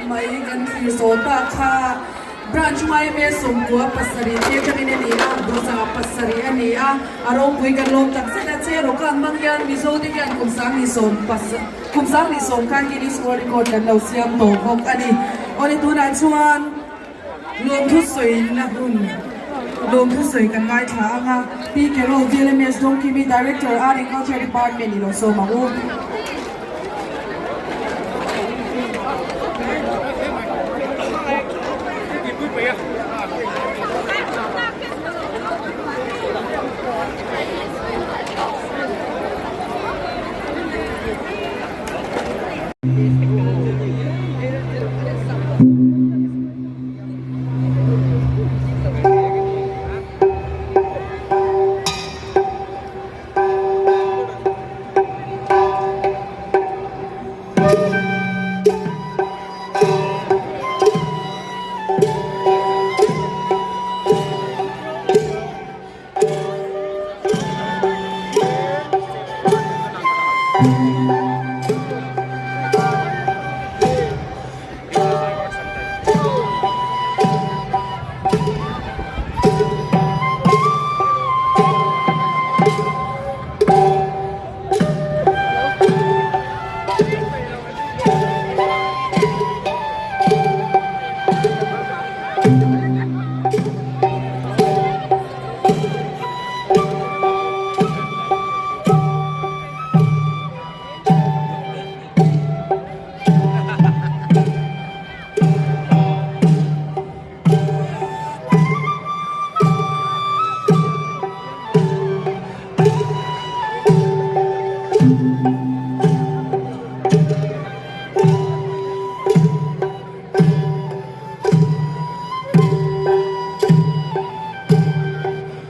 mai kan thlir zawh ta kha Branch yma 97 te atangin a ni a, Bawlsa pasarih a ni a, a ropui kan lawm tak zet a che rawh hmang hian Mizo te hian kum kum 2010 khan Guinness World Record kan lo siam tawh bawk a ni. Awle tunah chuan lawmthu sawina hun lawmthu sawi kan ngaithla anga P. Carol, DLMS Dawngkimi, Director, Art and Culture Department i lo sawm ang u.